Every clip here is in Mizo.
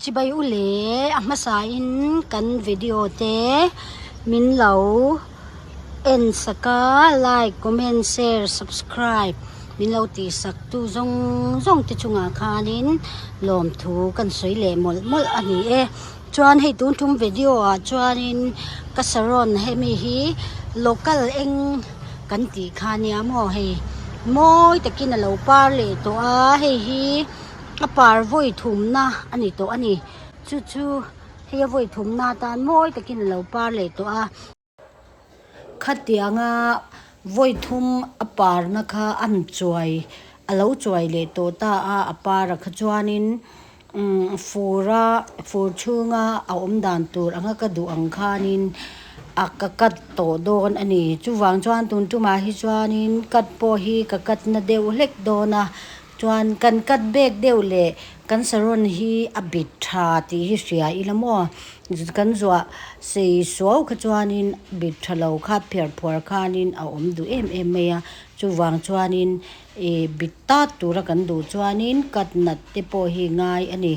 Chibai u le a hmasa in kan video te min lo en sak a like comment share subscribe min lo tih sak tu zawng zawng te chungah khanin lawmthu kan sawi leh mawlh mawlh a ni e. Chuan hei tun tum video ah chuanin ka saron hemi hi local eng kan tih kha nia maw hei mawi takin a lo par leh tawh a hei hi a par vawi thumna a ni tawh a ni chu chu hei a vawi thumna atan mawi takin a lo par leh tawh a. Khatianga vawi thum a parna kha a han chuai a lo chuai leh tawh ta a, a para kha chuanin umm fura fur chhunga a awm dan tur anga ka duh ang khanin a ka cut tawh dawn a ni. Chuvang chuan tun tumah hi chuanin cut pawh hi ka cut na deuh hlek dawn a, Chuan kan cut bek deuh leh kan saron hi a bit tha tih hi hria ila maw? Kan zuah sei suau kha chuanin bit tha lo kha phiar phuar khanin a awm duh em em mai a, chuvang chuanin ih bit tat tura kan duh chuanin cut nat te pawh hi ngai a ni.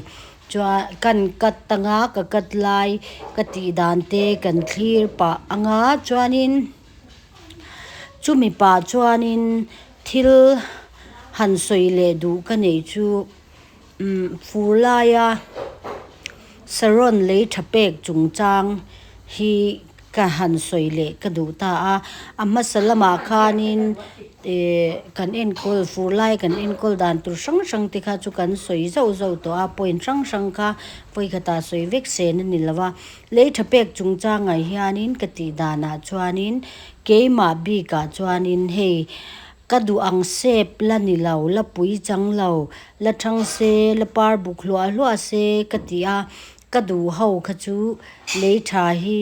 Chuan kan cut anga ka cut lai ka tih dan te kan thlir pah anga chuanin chumi pah chuanin. Thil han sawi leh duh ka neih chu umm fur laia saron lei tha pek chungchang hi ka han sawi leh ka duh ta a, a hmasa lamah khanin eh kan enkawl fur lai kan enkawl dan tur hrang hrang te kha chu kan sawi zauh zauh tawh a point hrang hrang kha vawikhatah sawi vek sen a ni lo va, lei tha pek chungchangah hianin ka tih danah chuanin Keimah bikah chuanin hei ka duh ang sep la ni lo, la pui chang lo, la thang se, la par buk hluah hluah se ka ti a, ka duh ho kha chu lei tha hi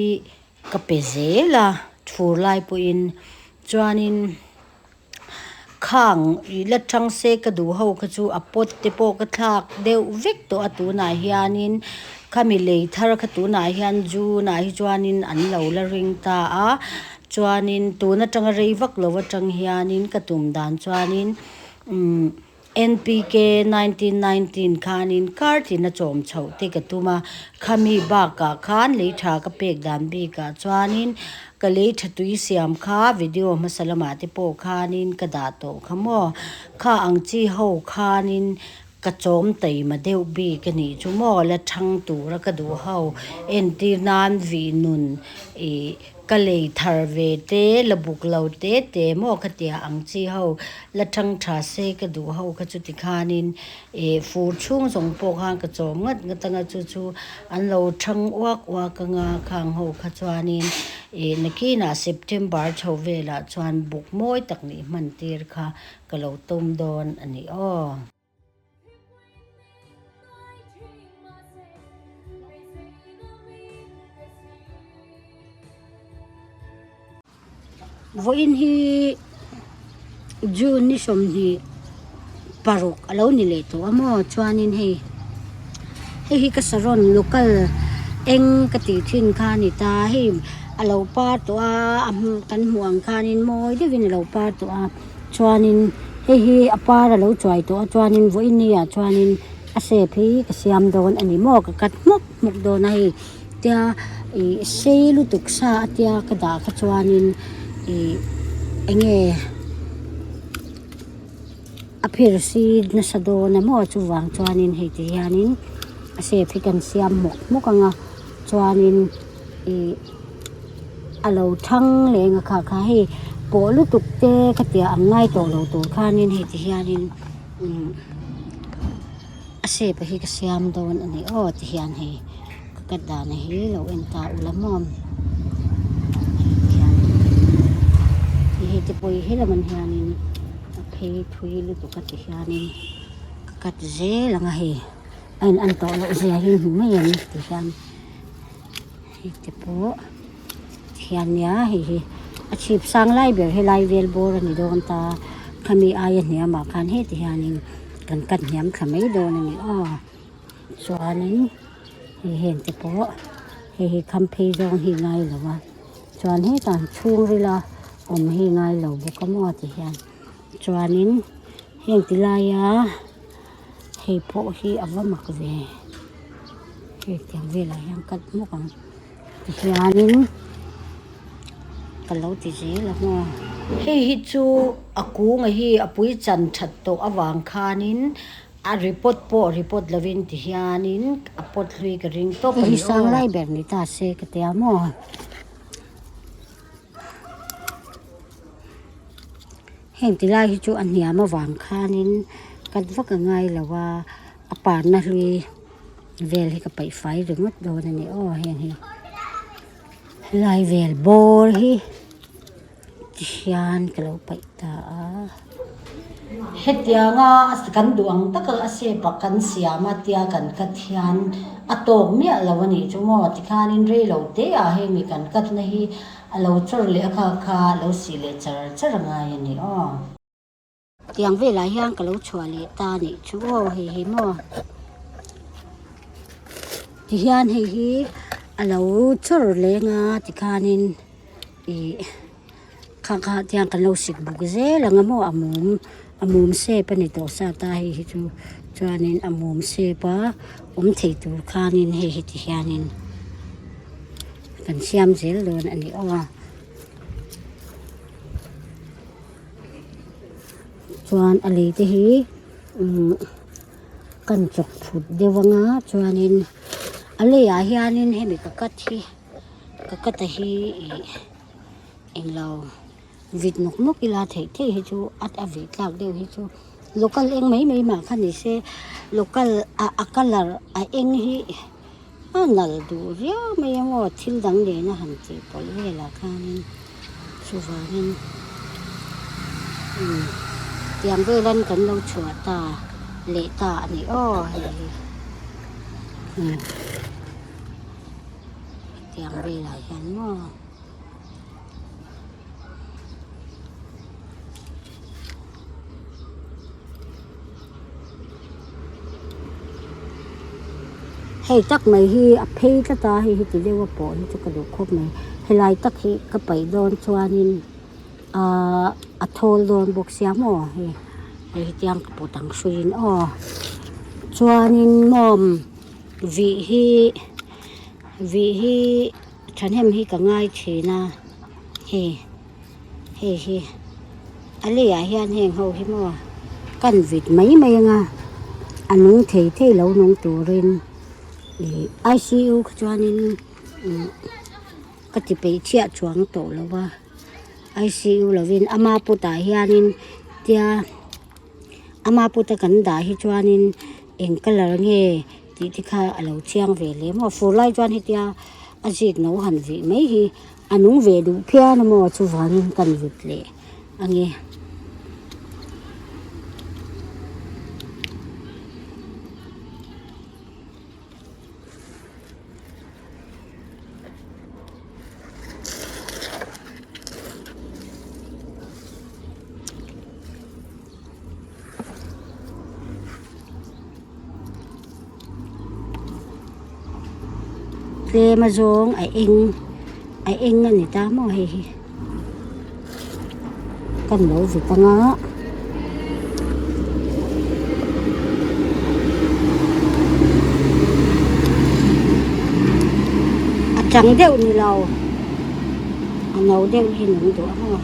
ka pe zel a, thur lai pawhin chuanin Khang ih la tang se ka duh ho kha chu a pot te pawh ka thlak deuh vek tawh a tunah hianin khami lei thar kha tunah hian June ah hi chuanin an lo la ring ta a chuanin tun atanga rei vak lo atang hianin ka tum dan chuanin umm. NPK 1919 khanin kar tina chawm chhoh te ka tum a, khami bakah khan lei tha ka pek dan bikah chuanin ka lei tha tui siam kha video hmasa lamah te pawh khanin ka dah tawh kha maw, kha ang chi ho khanin ka chawm taima deuh bik a nih chu maw la thang tura ka duh ho entir nan vih nun ih. Ka lei thar ve te, la buk lo te te maw khatia ang chi ho la thang tha se ka duh ho kha chuti khanin eh fur chhung zawng pawh khan ka chawm ngat ngat anga chu chu an lo thang uak uak anga khang ho kha chuanin eh nakinah September chho velah chuan buk mawi tak nih hman tir kha ka lo tum dawn a ni aw. Vawiin hi June ni 26 a lo ni leh tawh a maw chuanin hei hei hi ka saron local eng ka tih thin kha a ni ta hei a lo par tawh a a kan hmuh ang khanin mawi deuhin a lo par tawh a. Chuanin hei hi a par a lo chuai tawh a chuanin vawiin ni ah chuanin a shape hi ka siam dawn a ni maw ka cut hmawk hmawk dawn a hei tia ih sei lutuk sa a tia ka dah kha chuanin ih eng nge a phir si nasa dawn a maw chuvang chuanin hei ti hianin a shape hi kan siam hmawk hmawk ang a chuanin ih. A lo thang leh eng a kha kha hei pawh lutuk te ka tia ang ngai tawh lo tur khanin hei ti hianin umm a shape hi ka siam dawn a ni aw ti hian hei ka cut dan hi lo en ta ula maw hei hei te pawh hi helam ah hianin a phei thui lutuk a ti hianin ka cut zel ang a hei a in an tawh loh zia hi hmu mai ang ti hian. Hei te pawh thian nia hei hi a chhip sang lai ber helai vel bawr a ni dawn ta khami aia hniamah khan heti hianin kan cut hniam thla mai dawn a ni aw chuanin hei heng te pawh hei hi kham phei zawng hi ngai lo a chuan hetah chhungrila awm hi ngai lo bawk a maw ti hian chuanin heng ti laia hei pawh hi a va mak ve. Hei tiang velah hian cut hmawk ang tihianin ka lo ti zel ang aw. Hei hi chu a kunga hi a pui chan that tawh avang khanin a report pawh report lovin tihianin a pawt hlui ka ring tawp a ni aw. Hei hi sang lai ber ni ta se ka tia maw. Heng ti lai hi chu a hniam avang khanin cut vak a ngai lo a a parna hlui vel hi ka paih fai ringawt dawn a ni aw heng hi helai vel bawr hi tihian ka lo paih ta a. Hetianga kan duh ang taka a shape a kan siam a tia kan cut hian a tawk miah lo a nih chu maw tikhanin rei lo te ah hei mi kan cut na hi a lo chawr leh a kha kha a lo sih leh char char a ngai a ni aw. Tiang velah hian ka lo chhuah leh ta a nih chu aw hei hi maw tihian hei hi a lo chawr leng a tikhanin ih kha kha tiang kan lo sik buk zel ang a maw a mum a mum shape a ni tawh sa ta hei hi chu chuanin a mum shape a awm thei tur khanin hei hi tihianin kan siam zel dawn a ni aw. Chuan a lei te hi umm kan chawk phut deuh anga chuanin a leiah hianin hemi ka cut hi ka cut a hi ih englo vit nawk nawk ila theih theih hi chu a a vih tlak deuh hi chu local eng mai mai mah kha ni se local a a colour a eng hi a nalh duh riau mai ang aw thil dang nena han tih pawlh velah khanin chuvangin umm tiang velan kan lo chhuah ta leh ta a ni aw hei hi umm tiang velah hian maw. Hei tak mai hi a phei tlat a hei hi ti deuh a pawh hi chu ka duh khawp mai helai tak hi ka paih dawn chuanin ahh a thawl dawn bawk sia maw hei hei hi tiang ka pawt ang hruiin aw chuanin mawm vih hi vih hi thahnem hi ka ngai thin a hei. Hei hi a leiah hian heng ho hi maw kan vit mai mai anga a nung thei thei lo nung turin ih I_C_U kha chuanin umm ka ti peih chiah chuang tawh lo va I_C_U lovin ama putah hianin tia ama puta kan dah hi chuanin eng colour nge tih te kha a lo chiang ve hle maw fur lai chuan hetia a zik no han vih mai hi. A nung ve duh phian a maw chuvangin kan vut leh a nge. Tlem a zawng a eng a eng a ni ta maw hei hi kan lo vit ang a. A chang deuh ni lo a no deuh hi nung duh ang a.